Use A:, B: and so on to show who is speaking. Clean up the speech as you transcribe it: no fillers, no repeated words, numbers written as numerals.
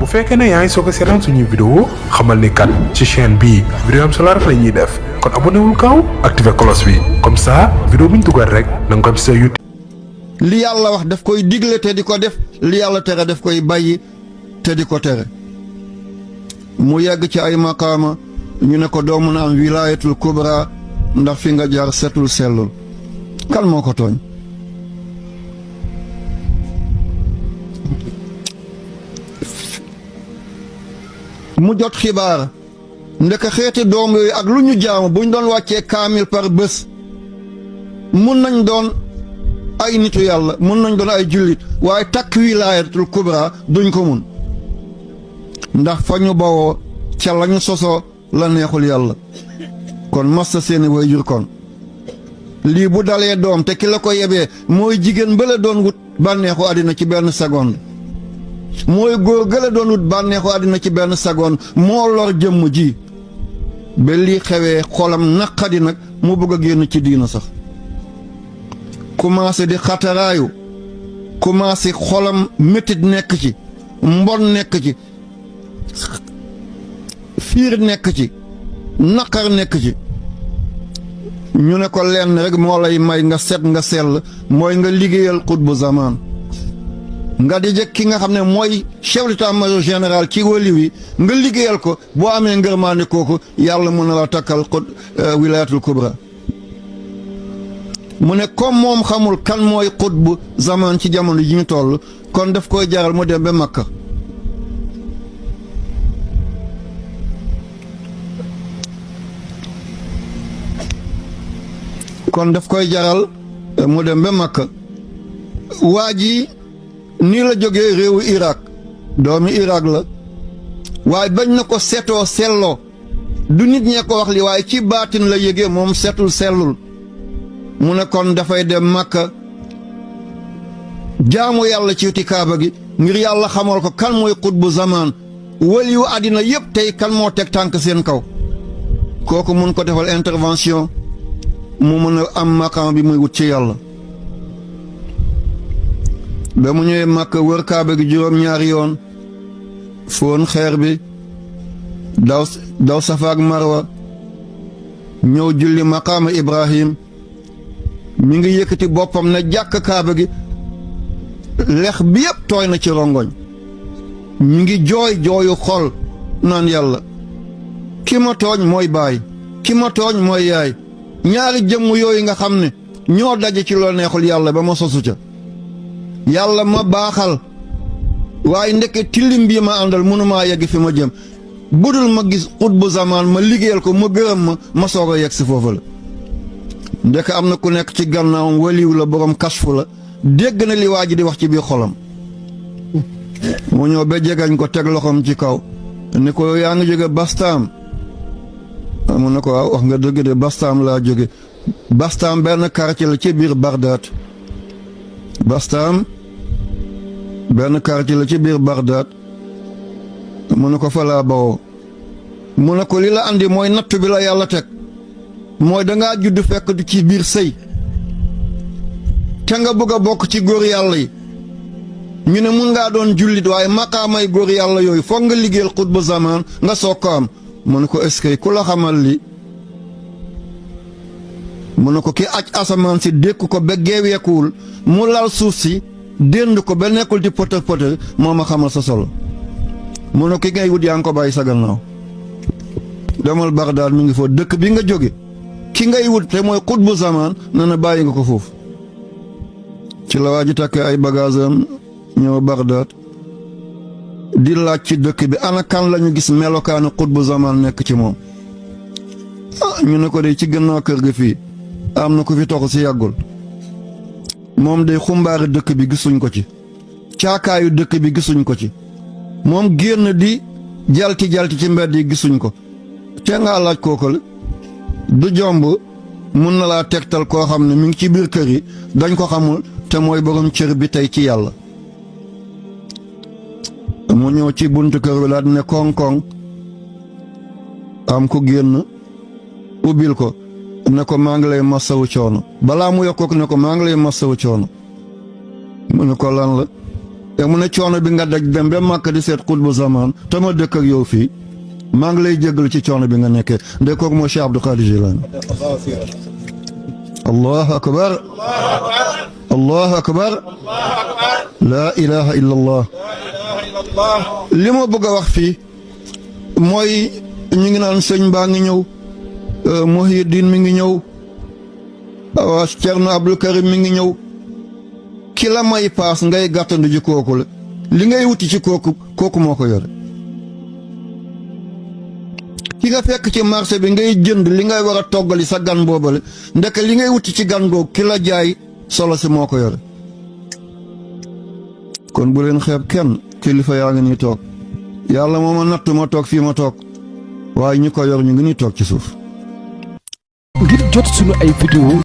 A: bu fekkee ne yaa ngi soog a seetaan suñuy vidéo xamal ni kat ci chaîne bii vidéo am solo rek la ñuy def kon abonné wul gaaw activé cloche bi comme ça vidéo bu ñu dugal rek na nga ko am sa YouTube.
B: li yàlla wax daf koy digle te di ko def li yàlla tere daf koy bàyyi te di ko tere mu yegg ci ay maqaama ñu ne ko doo mën a am wilaayatul kubra ndax fi nga jaar setul sellul kan moo ko tooñ mu jot xibaar ndeka xeeti doom yooyu ak lu ñu jaamu buñ doon wàccee kaamil par bés mun nañ doon ay nitu yàlla mun nañ doon ay jullit waaye takk wilaayatul kubra duñ ko mun ndax fa ñu bawoo ca lañu sosoo la neexul yàlla kon massa seeni waajur kon lii bu dalee doom te ki la ko yebee mooy jigéen ba la doon wut bànneexu àddina ci benn seconde mooy góor ga la doon wut bànneexu àddina ci benn seconde moo lor jëmm ji ba lii xewee xolam naqadi nag mu bëgg a génn ci diina sax commencé di xataraayu commencé xolam métit nekk ci mbon nekk ci fiir nekk ci naqar nekk ci ñu ne ko lenn rek moo lay may nga set nga sell mooy nga liggéeyal xutbu zamaan nga di jëkk ki nga xam ne mooy chef d'état-major général ci wali wi nga liggéeyal ko boo amee ngërmaande kooku yàlla mën na la takkal wilaayatul kubra mu ne comme moom xamul kan mooy xutbu zamaan ci jamono ji ñu toll kon daf koy jaral mu dem ba Makka kon daf koy jaral mu dem ba Makka waa ji nii la jógee réewu Irak doomi Irak la waaye bañ na ko setoo selloo du nit ñee ko wax li waaye ci baatin la yégee moom setul sellul mu ne kon dafay dem Makka jaamu yàlla ci ti kaaba gi ngir yàlla xamal ko kan mooy xutbu zamaan waliyu àddina yépp tey kan moo teg tànk seen kaw kooku mun ko defal intervention mu mën a am maqaam bi muy wut ci yàlla ba mu ñëwee Makka wër kaaba gi juróom-ñaari yoon foon xeer bi daw Safa ak Marwa ñëw julli maqaama Ibrahim mi ngi yëkkati boppam na jàkk kaaba gi lex bi yépp tooy na ci rongoñ mi ngi jooy jooyu xol naan yàlla ki ma tooñ mooy baay ki ma tooñ mooy yaay ñaari jëmm yooyu nga xam ne ñoo daje ci loo neexul yàlla ba ma sosu ca yàlla ma baaxal waaye ndeke tilim bii ma àndal mënumaa yegg fi ma jëm budul ma gis xutbu zamaan ma liggéeyal ko ma gërëm ma soog a yegg si foofu la ndeke am na ku nekk ci gannaawam waliw la borom kasfu la dégg na li waa ji di wax ci biir xolam mu ñëw ba jegañ ko teg loxoom ci kaw ni ko yaa ngi jóge Bastaam mu ne ko waaw wax nga dëgg de Bastaam laa jóge Bastaam benn quartier la ci biir Bagdad Bastaam benn quartier la ci biir Bagdad mu ne ko fa laa bawoo mu ne ko li la andi mooy nattu bi la yàlla teg mooy dangaa judd fekk du ci biir sëy te nga bëgg a bokk ci góor yàlla yi ñu ne mun ngaa doon jullit waaye maqaamay góor yàlla yooyu foog nga liggéeyal xutbu zamaan nga soog ko am mu ne ko est-ce que ku la xamal li mu ne ko ki aj asamaan si dékk ko ba geeweekuwul mu lal suuf si dénd ko ba nekkul di pëtër pëtër moo ma xamal sa solo mu ne ko ki ngay wut yaa ngi ko bàyyi sa gannaaw demal Bagdaad mi ngi foofu dëkk bi nga jóge ki ngay wut te mooy xutbu zamaan na na bàyyi nga ko foofu ci la waa ji takkee ay bagaasam ñëw Bagdaad di laaj ci dëkk bi ana kan lañu gis melokaanu xutbu zamaan nekk ci moom ñu ne ko de ci gannaaw kër gi fii am na ku fi toxu si yàggul moom de xumbaari dëkk bi gisuñ ko ci caakaayu dëkk bi gisuñ ko ci moom génn di jalti ci mbedd yi gisuñ ko te nga laaj kooku la du jomb mun na laa tegtal koo xam ne mi ngi ci biir kër yi dañ ko xamul te mooy borom cër bi tey ci yàlla mu ñëw ci buntu kër bi daal ne koŋ-koŋ am ku génn ubbil ko ne ko maa ngi lay masawu coono balaa mu yokkook ne ko maa ngi lay masawu coono mu ne ko lan la te mu ne coono bi nga daj dem ba Màkka di seet xutbu zaman te ma dëkk ak yow fii maa ngi lay jéggal ci coono bi nga nekkee ndey kooku moo Cheikh Abdou Khadir Jilani allahu akbar allahu akbar laa ilaha illa allah li ma bëgg a wax fii mooy ñu ngi naan sëñ baa ngi ñëw Muhyiddin mi ngi ñëw waa Cerno Abdul Karim mi ngi ñëw ki la may paas ngay gàttandu ji kooku la li ngay wuti ci kooku moo ko yore ki nga fekk ci marché bi ngay jënd li ngay war a toggali sa gan boobale ndeke li ngay wuti ci gan googu ki la jaay solo si moo ko yore kon bu leen xeeb kenn kilifa yaa ngi nii toog yàlla moo ma nattu ma toog fii ma toog waaye ñi ko yor ñu ngi nii toog ci suuf
C: ngir jot sunu ay vidéo